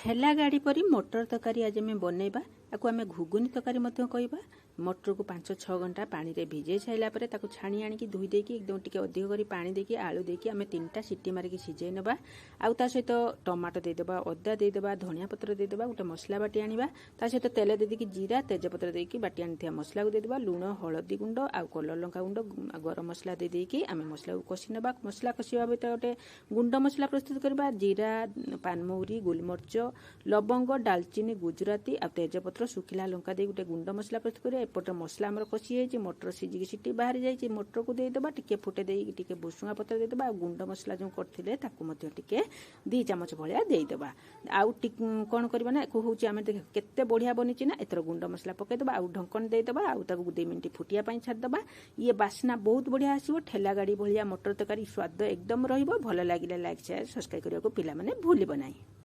ଠେଲା ଗାଡ଼ି ପରି ମଟର ତରକାରୀ ଆଜି ଆମେ ବନେଇବା। ଆକୁ ଆମେ ଘୁଗୁନି ତରକାରୀ ମଧ୍ୟ କହିବା। ମଟରକୁ 5-6 ଘଣ୍ଟା ପାଣିରେ ଭିଜେଇ ସାରିଲା ପରେ ତାକୁ ଛାଣି ଆଣିକି ଧୋଇ ଦେଇକି ଏକଦମ ଟିକେ ଅଧିକ କରି ପାଣି ଦେଇକି, ଆଳୁ ଦେଇକି ଆମେ 3ଟା ସିଟି ମାରିକି ସିଝେଇ ନେବା। ଆଉ ତା ସହିତ ଟମାଟୋ ଦେଇଦେବା, ଅଦା ଦେଇଦେବା, ଧନିଆ ପତ୍ର ଦେଇଦେବା, ଗୋଟେ ମସଲା ବାଟି ଆଣିବା। ତା ସହିତ ତେଲ ଦେଇକି ଜିରା ତେଜପତ୍ର ଦେଇକି ବାଟି ଆଣିଥିବା ମସଲାକୁ ଦେଇଦେବା। ଲୁଣ, ହଳଦୀ ଗୁଣ୍ଡ ଆଉ କଲର ଲଙ୍କା ଗୁଣ୍ଡ, ଗରମ ମସଲା ଦେଇ ଦେଇକି ଆମେ ମସଲାକୁ କଷି ନେବା। ମସଲା କଷିବା ଭିତରେ ଗୋଟେ ଗୁଣ୍ଡ ମସଲା ପ୍ରସ୍ତୁତ କରିବା। ଜିରା, ପାନମହୁରି, ଗୋଲମରିଚ, ଲବଙ୍ଗ, ଡାଲଚିନି, ଗୁଜୁରାତି ଆଉ ତେଜପତ୍ର, ଶୁଖିଲା ଲଙ୍କା ଦେଇ ଗୋଟେ ଗୁଣ୍ଡ ମସଲା ପ୍ରସ୍ତୁତ କରିବା। ଏପଟେ ମସଲା ଆମର କଷି ଯାଇଛି, ମଟର ସିଝିକି ସିଟି ବାହାରି ଯାଇଛି। ମଟରକୁ ଦେଇଦେବା, ଟିକେ ଫୁଟେଇ ଦେଇକି ଟିକେ ଭୃଷୁଙ୍ଗା ପତ୍ର ଦେଇଦେବା ଆଉ ଗୁଣ୍ଡ ମସଲା ଯେଉଁ କରିଥିଲେ ତାକୁ ମଧ୍ୟ ଟିକେ 2 ଚାମଚ ଭଳିଆ ଦେଇଦେବା। ଆଉ କ'ଣ କରିବା ନା, ଏକୁ ହେଉଛି ଆମେ ଦେଖ କେତେ ବଢ଼ିଆ ବନିଛି ନା। ଏଥର ଗୁଣ୍ଡ ମସଲା ପକାଇଦେବା ଆଉ ଢଙ୍କଣ ଦେଇଦେବା ଆଉ ତାକୁ 2 ମିନିଟ୍ ଫୁଟିବା ପାଇଁ ଛାଡ଼ିଦେବା। ଇଏ ବାସ୍ନା ବହୁତ ବଢ଼ିଆ ଆସିବ। ଠେଲା ଗାଡ଼ି ଭଳିଆ ମଟର ତରକାରୀ ସ୍ୱାଦ ଏକଦମ ରହିବ। ଭଲ ଲାଗିଲେ ଲାଇକ୍, ସେୟାର, ସବସ୍କ୍ରାଇବ୍ କରିବାକୁ ପିଲାମାନେ ଭୁଲିବ ନାହିଁ।